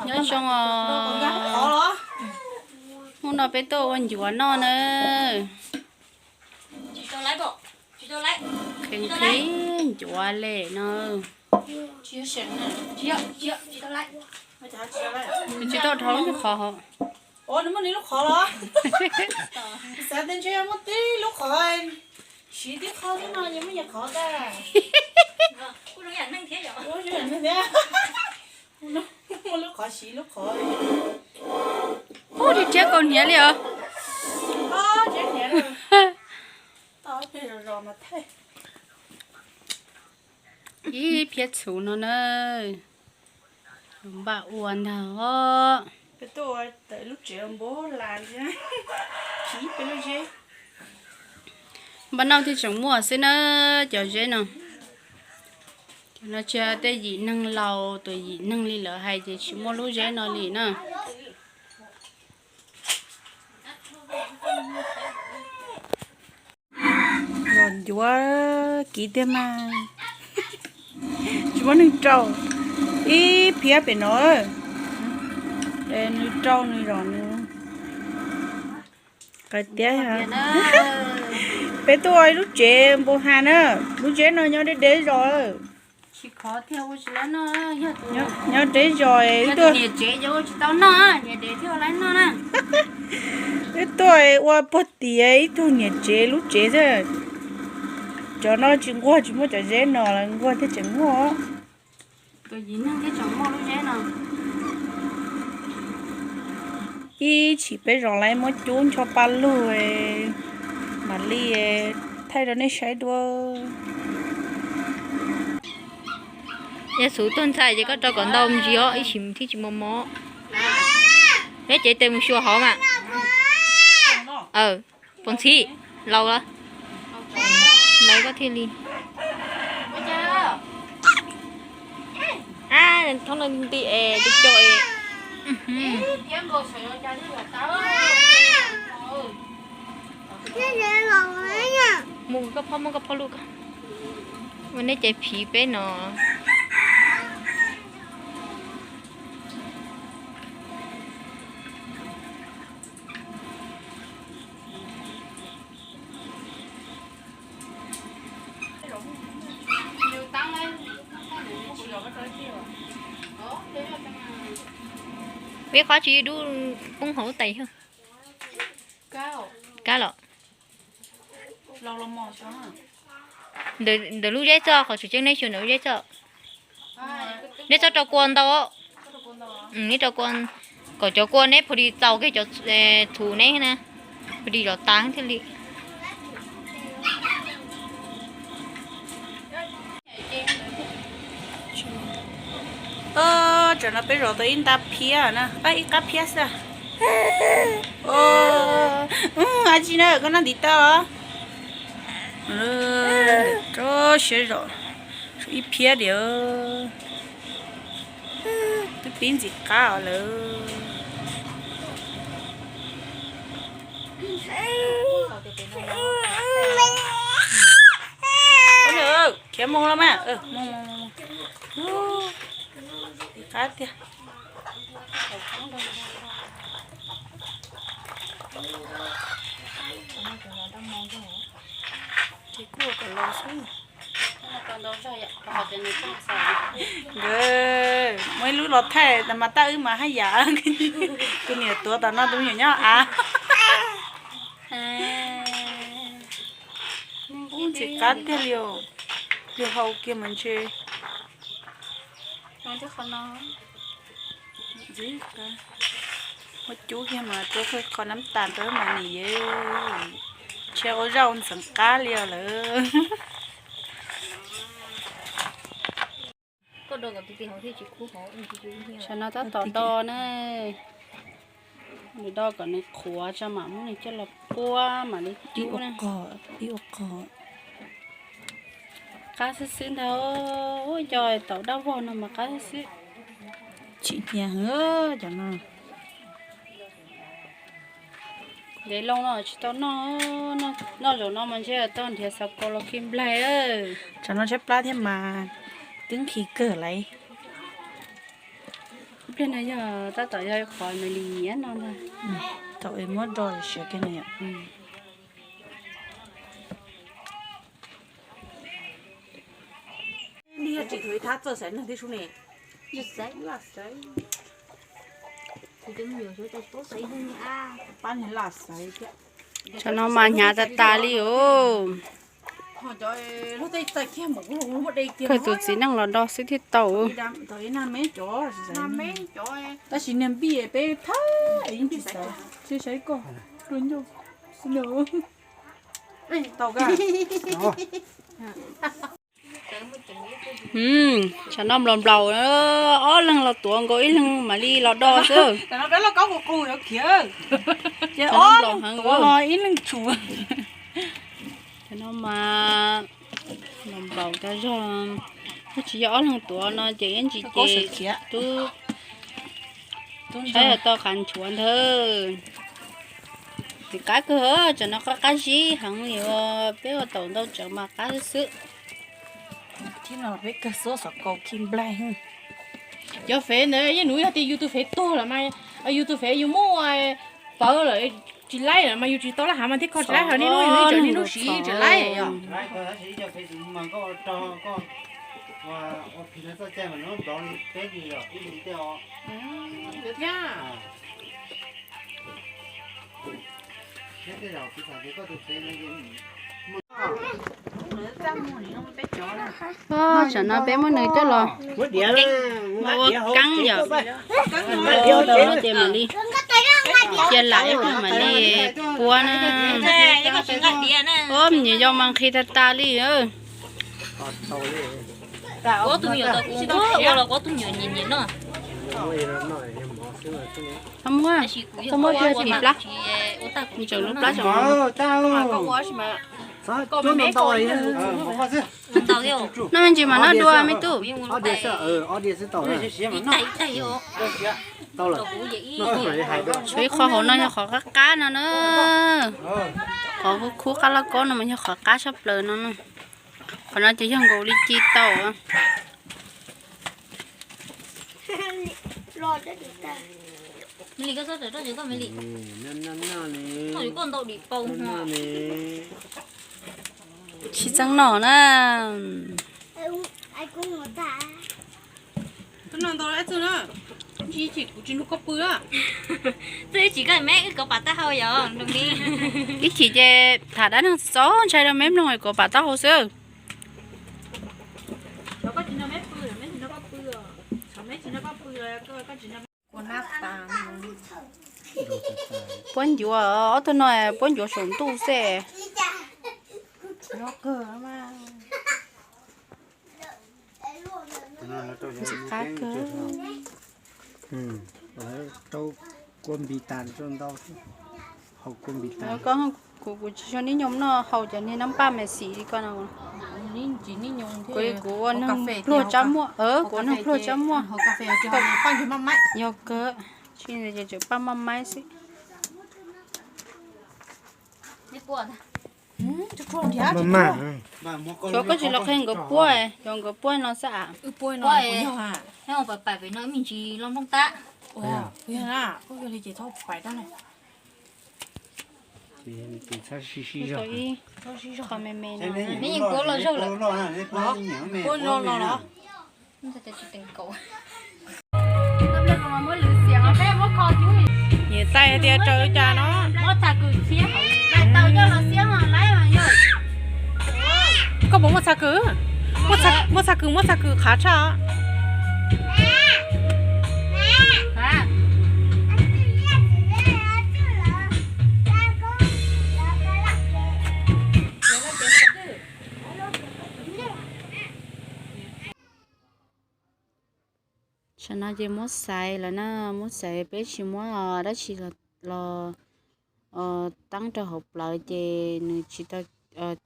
Nyob zoo os. Hnub no peb tuaj ua ncuav noj na. Qhib qhib ncuav li no. Tsis tau dhau lub qhov hauv. Xav tias ntshe muaj tib lub qhov, siv tib qho xwb no muaj qhov tag. Muaj lub qhov siv lub qhov. Ub, ris tshiab kaus hniav li os. Ib phiab txhuv no na. Npaj ua ntag os. Npaj noj thiaj tseem muaj xwb na, cov zeb no. Cov no tsis yog tej yim neeg laus, tus yim neeg li lawv hais ces tsis muaj lub zeb no li na. Los ncuav kiv tiag mas. Tsis muaj neeg rau. Ib phiab pem no. Nws rau nws zos nws. Qab tiab. Peb tuaj ua ib lub tsev npau has na. Lub tsev no nyob deb deb zos. Nyob deb zos. Wb tuaj ua puag tim ib tug niam tsev lub tsev xwb. Cov no tsis nquag, tsis muaj cov zeb no, nquag thiaj tseem muaj. Ib chim peb zos lawv muab cub ncho pa lug, mam li thaij rau nej saib dua. Yog xub tuag ntxhais ces koj rau kom ntau me ntsis os, ib chim thiaj tsis mos mos. Neb cev tes mus xyuas hauv mas. Aw, pos ntxhib, laus lawm. Lawv koj thiaj li. Ab, thoob no nti es co co es. Mus koj phob muab koj phob lub ko. Ua neb caiv phiv peb no. Peb qhov tsis dub poob hauv tais. Kab los. Ntawm lub zeb txoj, qhov tseem ceeb neb xyuas ntawm lub zeb txoj. Neb txhob rau kua ntau. Neb rau kua, kom cov kua neb pha di txaus kiag cov txhuv neb na, pha di zov tas thiaj li. Tam no peb zov tau ib nta phiab na, ib qab phiab xwb. Ab tsi na, koj noj ntiv taw os. Rau siab zom, ib phiab diam. Twb pib ntxim qab os lawm. Khiav mus los mas. Ntxim qab tiag. Ces kuj ua kom laus xwb. Nkawd muaj ib lub los thaij tas mas tab wb mas haj yam. Tus niam tuav tom no tus me nyuam nyob av. Ub, ntxim qab tiag li os. Yog hau kiag mas ntshe. Ntxim qab. Muab cub kiag mas rau qhov nab tas rau mas nim yeej ntshe ua zaj ua ntxeev qab li os lawm. Tam no tab tom do na, nws do kom nws qhuav tso mam muab nws coj los puab mam li cub na. Qab xwb xwb ntag, ua cov taum dab vog no mas qab xwb xwb. Tsim hniav heev cov no. Ntev loo no tsis tau noj, noj zaum no mas ntshe tau nrhiav xav kaus los khi nplaig. Tsam no tshaib plab thiab mas twb nqhis kawg lawm. Ib pliag no yog tab tom yog qhov nws li nyiam no ntag. Thaum es muab do siav kiag no yom. Tsam no mas hnyav tas tas li os. Kawg tus txiv neej los do xwb thiaj tau. Tab sis niag npij peb thab, saib koj, tau. Tsam no nplaum nplaum, ob leeg los tuav nkaus ib leeg mam li los do xwb. Nplaum heev, ib leeg tshum. Tsam no mas nplaum nplaum tas zog, yog tsis yog ob leeg tuav no ces ib ntsis ces twb saib tau qab nchuav ntag. Ces qab kawg, tsam no qab qab zib heev li, peb ua taum ntau tsawv mas qab xwb. Thiab no peb kawg xub xov kaus khi nplaig. Cov fev ntawd yeej nuv yog tias yus tus fev tuag lawm mas, yus tus fev yus muab ua pawv lawm tsis laib lawm mas yus tsis tau laj hav mas thiaj kho tsis laib, ho niaj hnub yus ib tsev niaj hnub siv tsis laib yom. Thiab. Tsam no peb muab nws coj los ua keeb yom. Ces mam li cia lam ib pliag mam li puab na. Ub, me nyuam yaus mas nqhis tag tas li. Txhob muab, txhob muab, tsis plab, tseem lub plab tseem. Noj me ntsis mas noj dua me tub. Tshuav ib qho hauv no yog qhov qab qab no na. Qhov khub qab loj kob no mas yog qhov qab tshaj plaws no na. Qhov no ces yog nkaus li ci tau. Tsis txeeb noj na. Ib chim ces tham dab neeg txaus ntshai rau meb mloog kuv pam taub hau xwb. Puab ncuav, ob tug no puab ncuav saum ntuj xwb. Ntxim qab kawg. Rau kua npis tas rau ntau, haus kua npis tas. Kuv, kuv tsis tshua nib nyoos noj haus cov niag nab npaj me xim li koj no. Kuv, kuv ua neeg pluag tsab muaj, kuv ua neeg pluag tsab muaj. Yog kawg, tsis ces tseem paj maj maib xwb. Xyov koj tsis los qhia nkawd puab, yog nkawd puab no xwb a. Qho me me no. Niam tais hais tias raws li cas no. Koj puas muaj txha kws? Muaj txha kws, muaj txha kws qhav tshaj. Tam no ces muab xaiv lawm na, muab xaiv, peb tsis muab dab tsi los teeb rau hauv plawv ces nws tsis tau,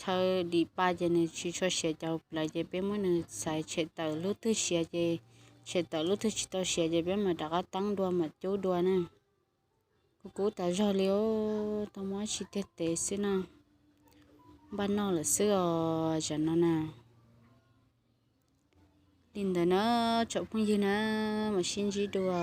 chaw dim pa ces nws tsis tshua siav cov hauv plawv ces peb muab nws xaiv tshem tawm lub twg siav ces tshem tawm, lub twg tsis tau siav ces peb mam rov qab teeb dua mam cub dua na. Kub kub tas zog li os, tau muab ib tsi tiag tes xwb na. Npaj noj lawm xwb os, tam no na. Li ntawd na, tsoom phooj ywg na, mam sib ntsib dua.